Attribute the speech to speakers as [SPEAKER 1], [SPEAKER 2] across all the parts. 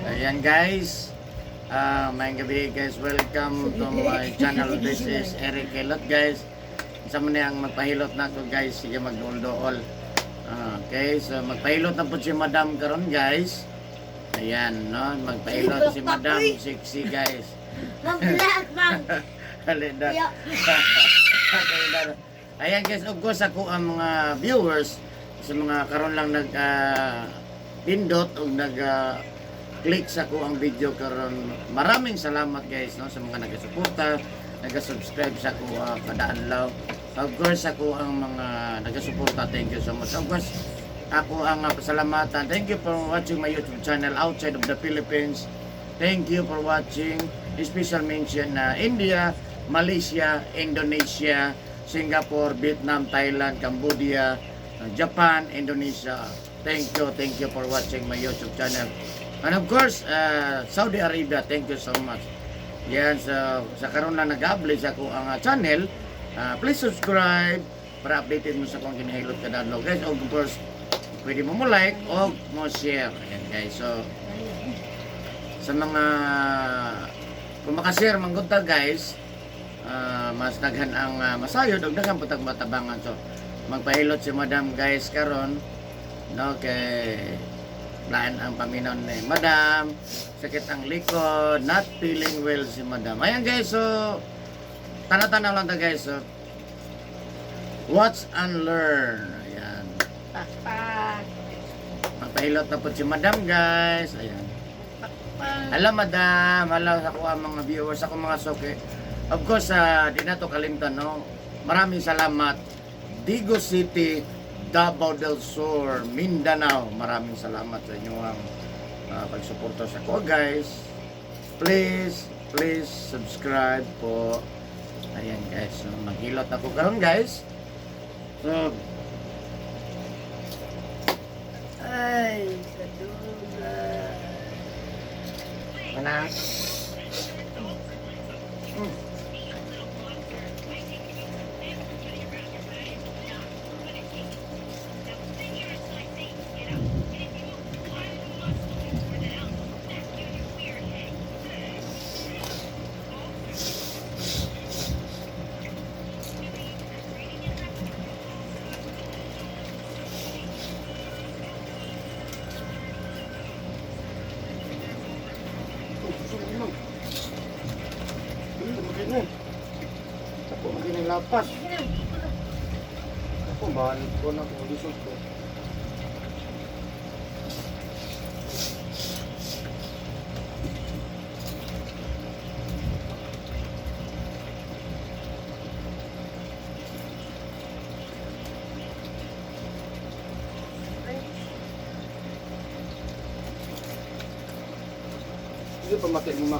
[SPEAKER 1] Ayan guys, maayong gabi guys, welcome to my channel. This is Eric Hilot, guys. Isa mo ang magpahilot na ako, guys, sige magduol-duol. Okay, so magpahilot na po si Madam karon, guys. Ayan, no, magpahilot si Madam sexy, guys.
[SPEAKER 2] Mag-vlog, mag.
[SPEAKER 1] Halina.
[SPEAKER 2] Ya.
[SPEAKER 1] Ayan guys, of course ako ang mga viewers sa mga karon lang nag pindot o nag click sa ko ang video karon. Maraming salamat guys, no, sa mga nagasuporta, naga-subscribe sa ko kada adlaw. Of course ako ang mga nagasuporta, thank you so much. Of course ako ang pasalamatan. Thank you for watching my YouTube channel outside of the Philippines. Thank you for watching. Special mention na India, Malaysia, Indonesia, Singapore, Vietnam, Thailand, Cambodia, Japan, Indonesia. Thank you for watching my YouTube channel. And of course, Saudi Arabia, thank you so much. Yan, sa karon lang nag-upload sa ako ang channel, please subscribe para updated mo sa kung kinahilot kada adlaw, guys. Of course, pwede mo mo like o mo share. Ayan guys, so sa mga kung makashare man gud ta, guys, mas daghan ang masayod ug daghan pud tag matabangan. So magpahilot si Madam guys karon, no, kay lain ang paminaw ni Madam, sakit ang likod, not feeling well si Madam. Ayan guys, so tanaw-tanaw lang ta guys. So watch and learn. Ayan.
[SPEAKER 2] Pakpak.
[SPEAKER 1] Magpahilot na po si Madam, guys. Ayan.
[SPEAKER 2] Pakpak.
[SPEAKER 1] Hello Madam, hello sa ako ang mga viewers, ako mga suki. Of course, di na to kalimtan, no? Maraming salamat. Digos City, Davao del Sur, Mindanao. Maraming salamat sa inyong pagsuporta sa ko, guys. Please, please subscribe po. Ayan guys, so maghilot ako karon, guys. So,
[SPEAKER 2] Ay, sa duga.
[SPEAKER 1] Mana? Oh, sorry lang. Magina. Ako magina lapas. Ako bahal ko na kung lisod ko. Hindi pa mati mo, ma.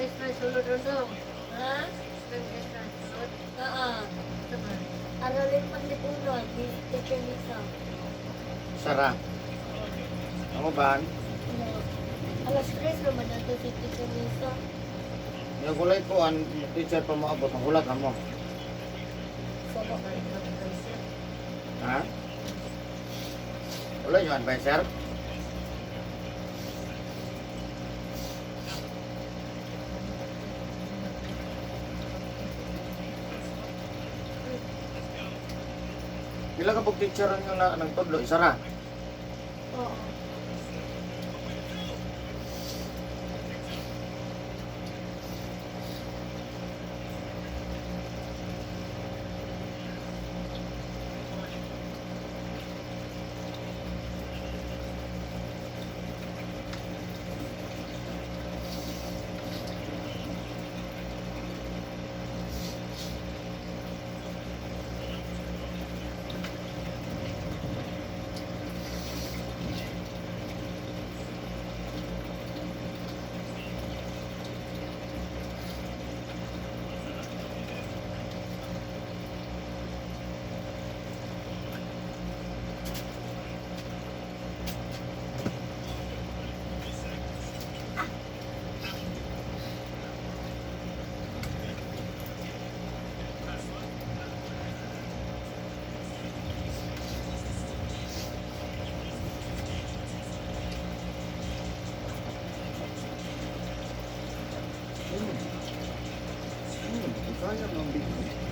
[SPEAKER 2] Maestra sulod ro. Ha? Maestra sulod. Oo. Aralin Panlipunan ni Teacher Lisa.
[SPEAKER 1] Sara. Ako ba?
[SPEAKER 2] Ano? Alas 3 naman nato si Teacher Lisa.
[SPEAKER 1] Yung kulay ko, ang teacher pa moabot, ang hulat na mo.
[SPEAKER 2] Sama ka rin advisor.
[SPEAKER 1] Ha? Wala yung advisor? Pila ka pag teacher ang na, nagtudlo? Isa ra.
[SPEAKER 2] Oo.
[SPEAKER 1] Kaya ng video.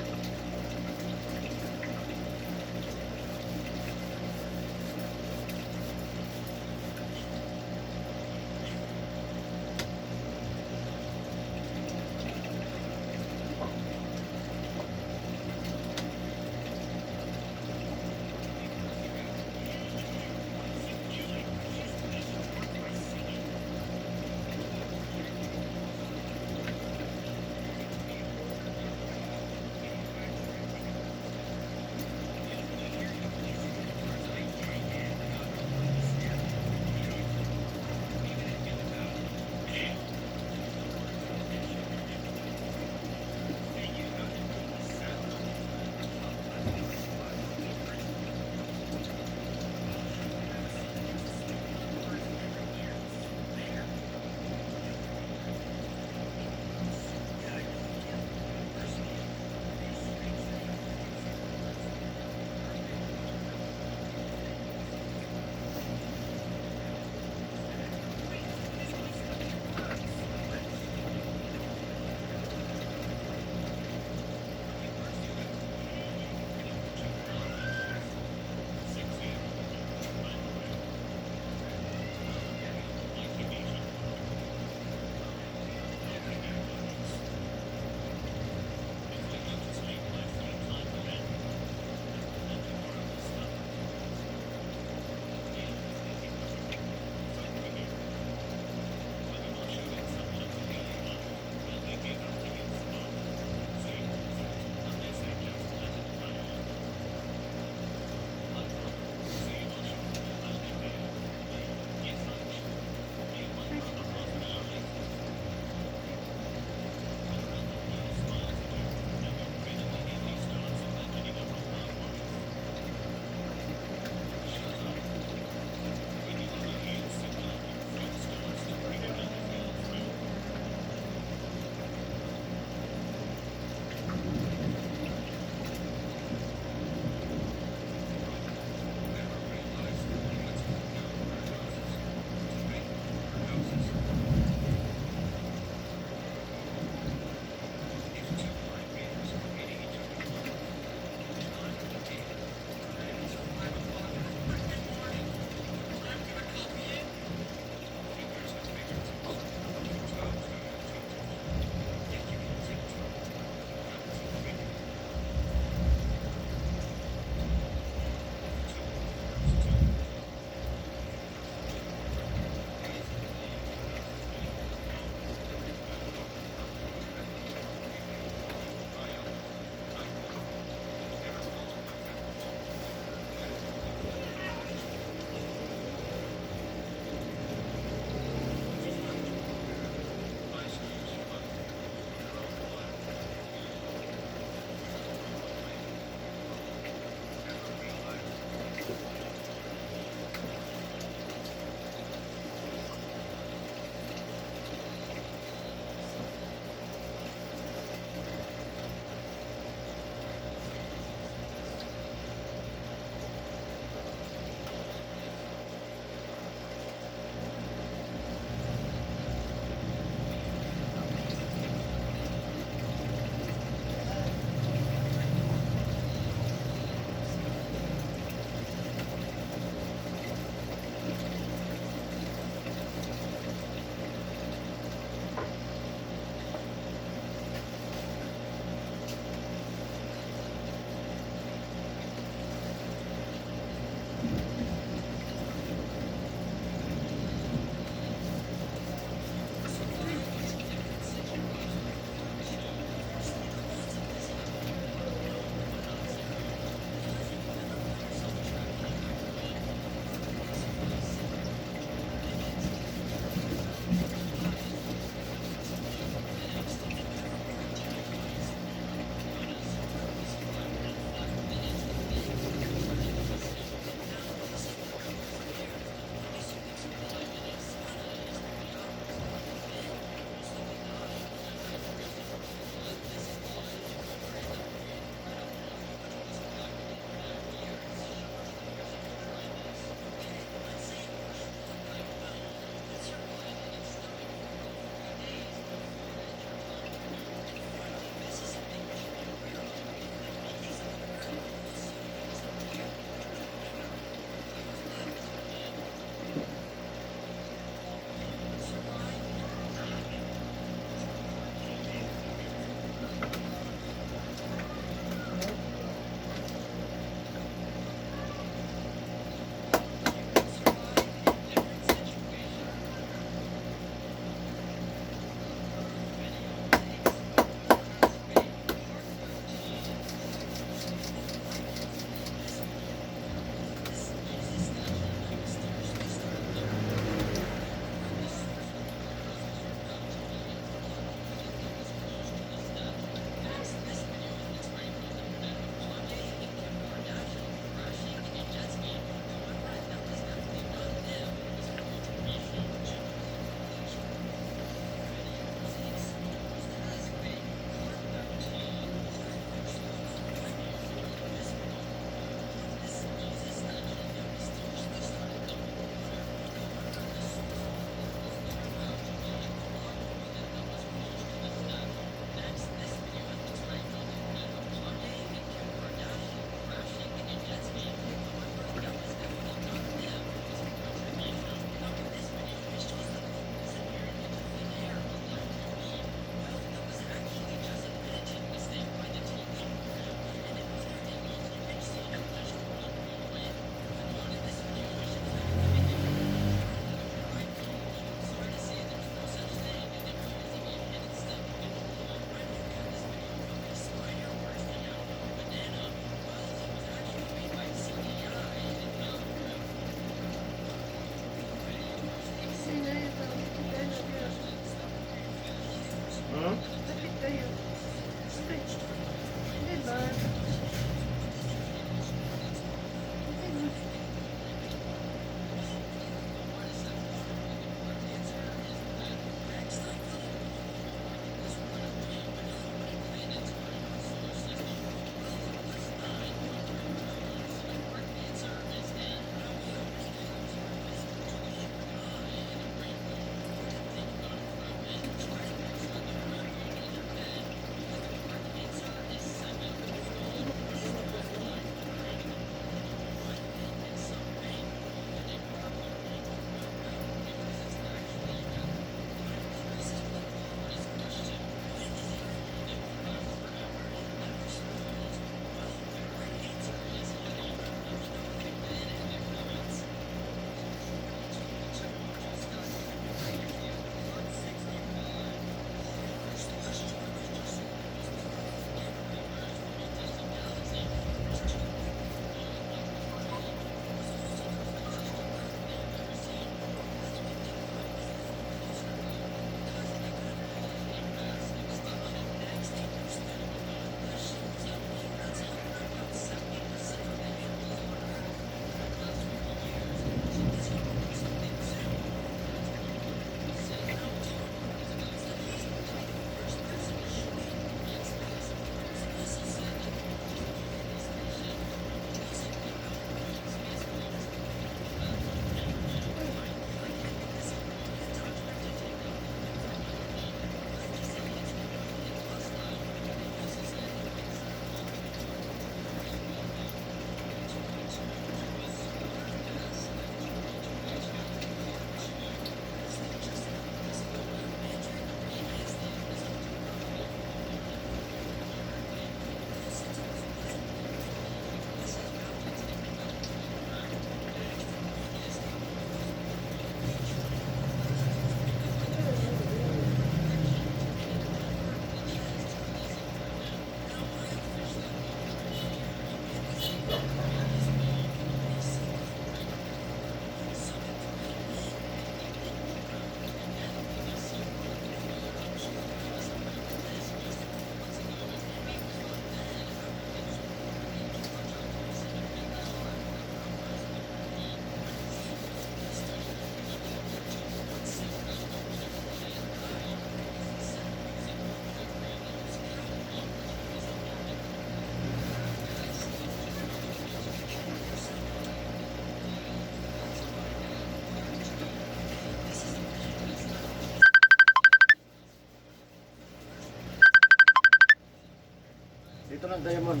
[SPEAKER 1] ng diamond?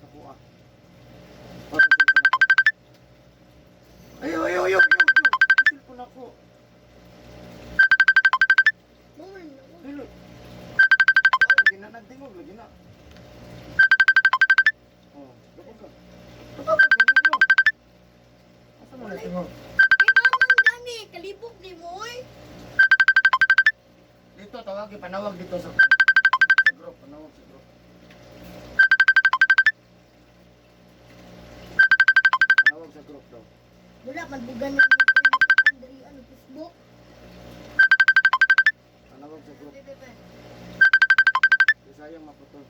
[SPEAKER 1] Sa kuha. Para sa cellphone ako. Ayo, ayo, ayo, ayo, ayo. Sa cellphone ako.
[SPEAKER 2] Mawala na ako.
[SPEAKER 1] Dilo. Ah, lagi na, nagtingog, lagi na. Oh, lupog ka. Patawag ganun mo. Asa mo nagtingog?
[SPEAKER 2] Kay mamang gani, kalibok ni mo oy.
[SPEAKER 1] Dito, tawag, panawag dito sa group, panawag sa group. Panawag sa group daw.
[SPEAKER 2] Wala man bugan ni Andre ano Facebook.
[SPEAKER 1] Panawag sa group.
[SPEAKER 2] Bebe.
[SPEAKER 1] Di sayang maputol.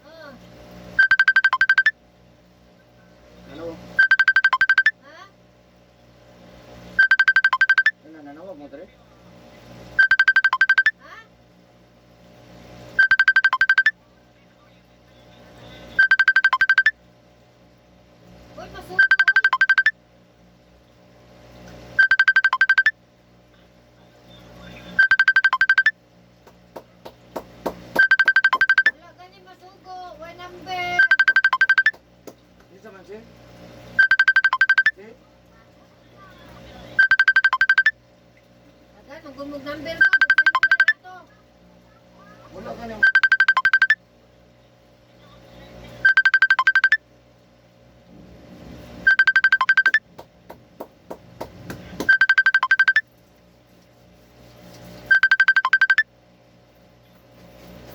[SPEAKER 2] Ah,
[SPEAKER 1] Nanawag.
[SPEAKER 2] ha?
[SPEAKER 1] Ano, nanawag mo, Dre?
[SPEAKER 2] Ha? Uy, pasuko, uy. Wala gani masugo. One number.
[SPEAKER 1] Di sa man, si? Si?
[SPEAKER 2] Agan, magumog number ko. Gusto mo na to.
[SPEAKER 1] Wala ka niyang...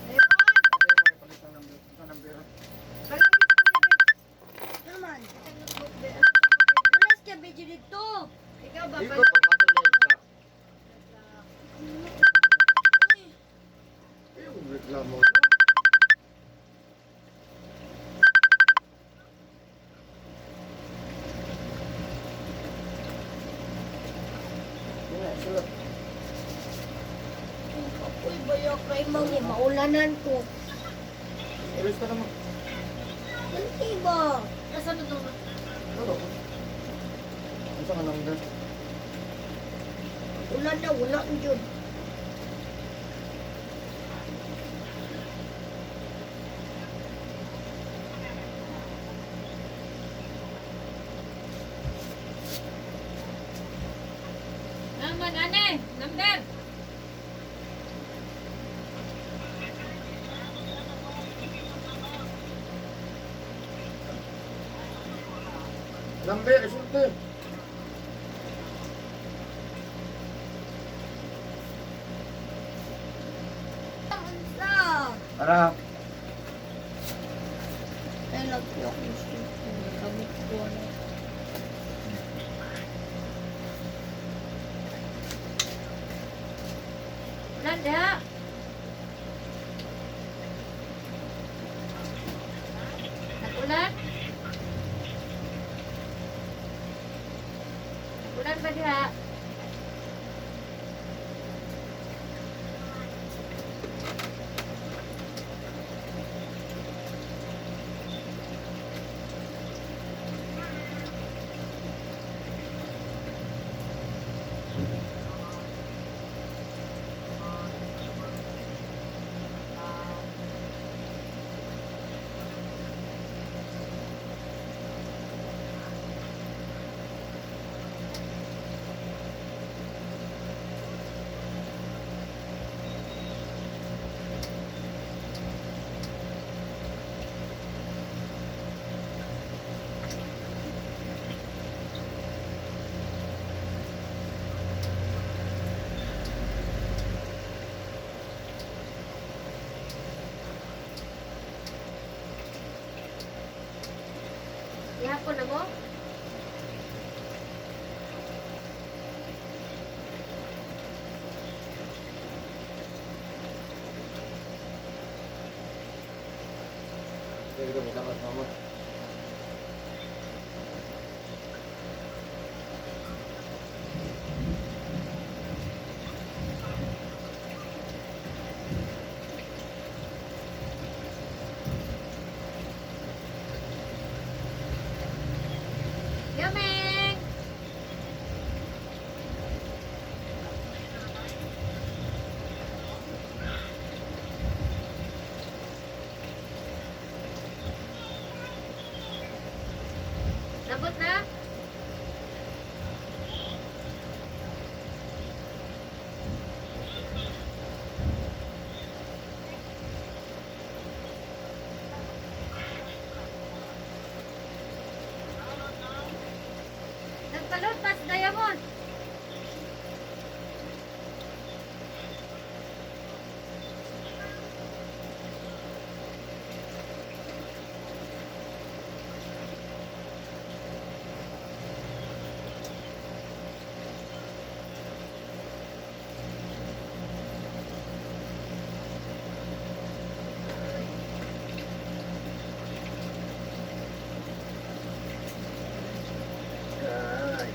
[SPEAKER 2] Raymond!
[SPEAKER 1] Sabi mo na palit ang number. Ito ang number.
[SPEAKER 2] Balik dito, Kuya Ben.
[SPEAKER 3] Naman.
[SPEAKER 2] Itang notebook, Ben.
[SPEAKER 3] Wala siya video dito.
[SPEAKER 2] Ikaw ba?
[SPEAKER 1] Di ko pamatuloy ka. Ayaw, reklamo. Yun na, sulot.
[SPEAKER 3] Uy, bayo kay mangi maulanan ko.
[SPEAKER 1] Ilis ka naman.
[SPEAKER 3] Nanti ba?
[SPEAKER 2] Nasaan na to?
[SPEAKER 1] Ano? Ano sa number?
[SPEAKER 3] Ulan na wala jud.
[SPEAKER 2] Naman, ane! Number!
[SPEAKER 1] Number, isulti.
[SPEAKER 3] Unsa?
[SPEAKER 1] Para.
[SPEAKER 3] I love you akong cellphone. Gamit ko na.
[SPEAKER 2] Ulan, diha! Nag-ulan? Nag-ulan ba diha? Ihapon na mo?
[SPEAKER 1] Sige, ito, may mama.
[SPEAKER 2] Nabot na? Nagpalot pas Diamond.
[SPEAKER 1] Ay.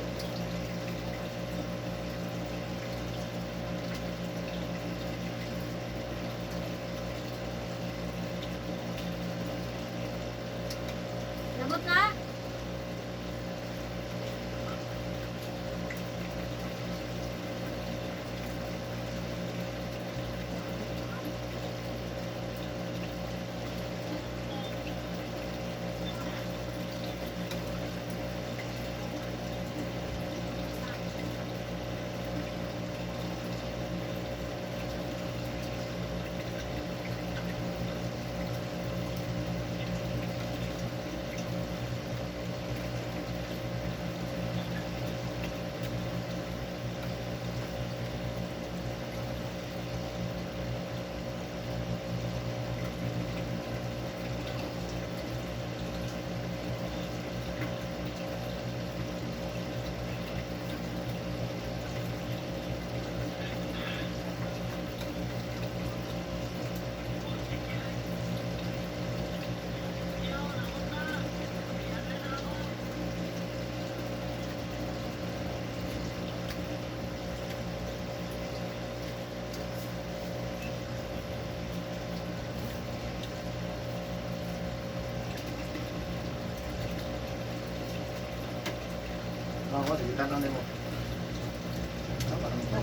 [SPEAKER 2] Nabot na?
[SPEAKER 1] Ako, sige, tanaw nimo. Tama naman to.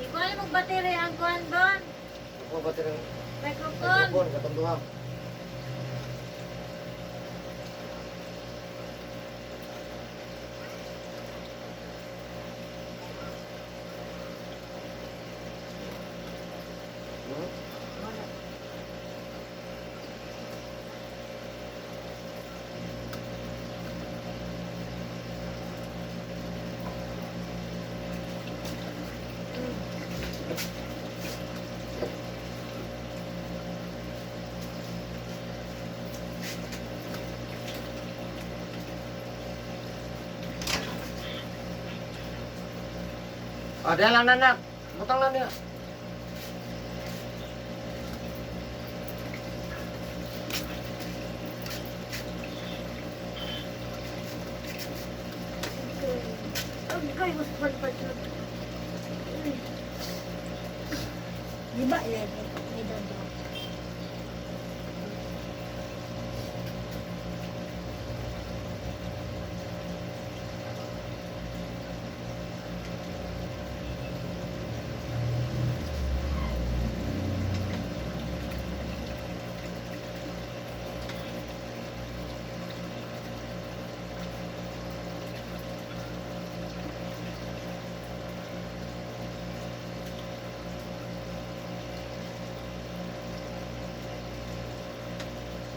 [SPEAKER 2] Ikuha mong baterya ang kuan bon.
[SPEAKER 1] Ako ba tirang
[SPEAKER 2] Microphone.
[SPEAKER 1] microphone katong duha?
[SPEAKER 2] Wala.
[SPEAKER 1] Ah, dahil lang nanak. Butang lang niya.
[SPEAKER 2] Okay, mas palpad.
[SPEAKER 3] Di ba 11? May dodo.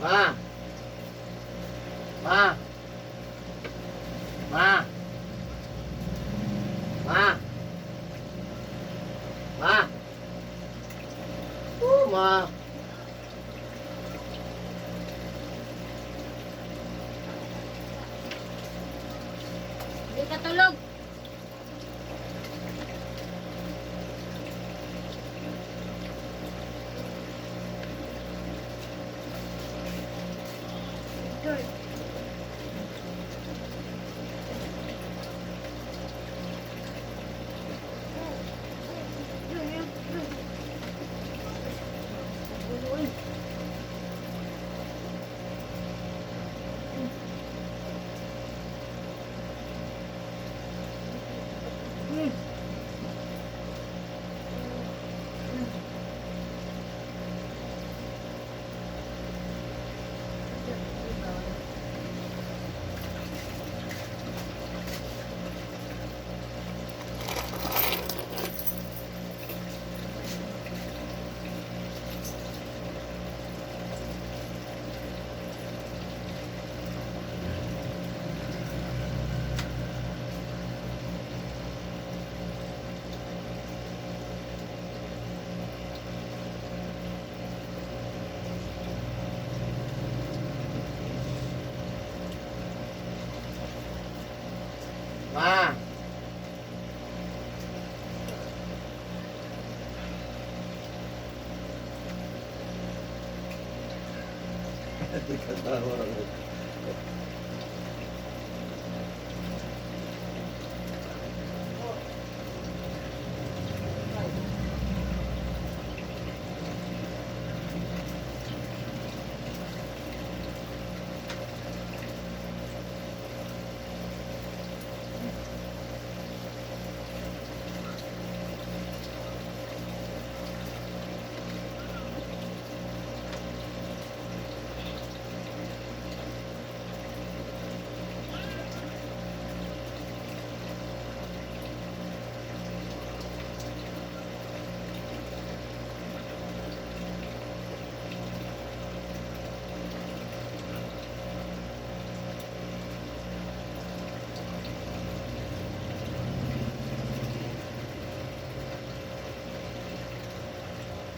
[SPEAKER 1] Ma. Ma. Ma. Ma. Ma. Oh, ma.
[SPEAKER 2] Hindi ka tulog. Good.
[SPEAKER 4] Katawa ako.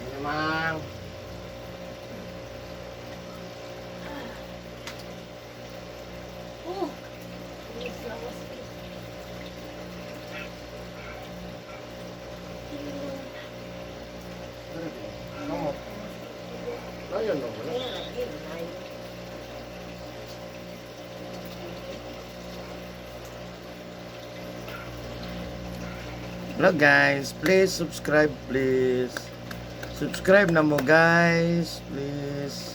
[SPEAKER 1] Ano, ma'am?
[SPEAKER 2] Oh! Yes, lawas ko.
[SPEAKER 1] Ano? Ayun, no, wala.
[SPEAKER 2] Kaya nga, yun, ay.
[SPEAKER 1] Hello guys, please subscribe, please. Subscribe na mo guys, please.